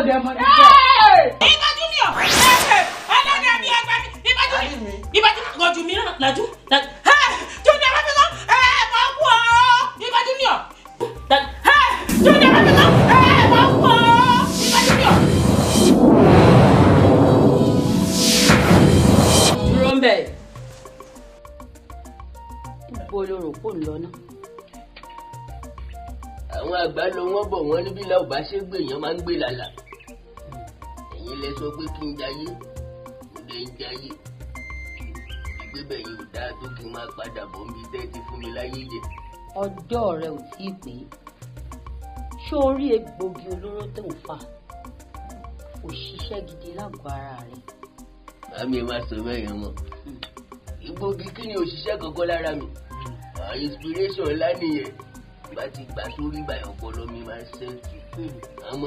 Ọlọ́dẹ mọ ní jẹ́. Ìbà Junior, ẹlẹ́dàá mi, ẹgbẹ́ mi, Ìbà Junior, Ìbà Junior, rọ̀jù mi náà làjú. Junior bá mi kọ́, ẹ máa kú ọ. Ìbà Junior, Junior bá mi kọ́, ẹ máa kú ọ. Ìbà Junior. Dúró ń bẹ̀. Ibo ló rò kó ń lọ náà? Àwọn àgbà lọ wọ́n bọ̀, wọ́n níbí làwọn bá ṣe gbé èèyàn máa ń gbé làlà. Ẹ̀yin lẹ sọ pé kí n jayé, mo lè ń jayé. Ìgbébẹ̀ yìí ò dáa tó kí n máa padà bọ̀ níbi tẹ́ ti fún mi láyé jẹ. Ọjọ́ rẹ ò tí ì pé. Ṣé o rí egbògi olóró tó ń fà kò ṣiṣẹ́ gidi lágọ̀ọ́ ara rẹ? Màmí, ẹ má sọ bẹ́ẹ̀ yẹn mọ́. Egbògi kí ni òṣìṣẹ́ kankan lára mi? Inspiration ńlá nìyẹn. Bá ti gbà sórí báyìí, ọpọlọ mi máa ń ṣẹ́ẹ̀tì. Àwọn ọmọ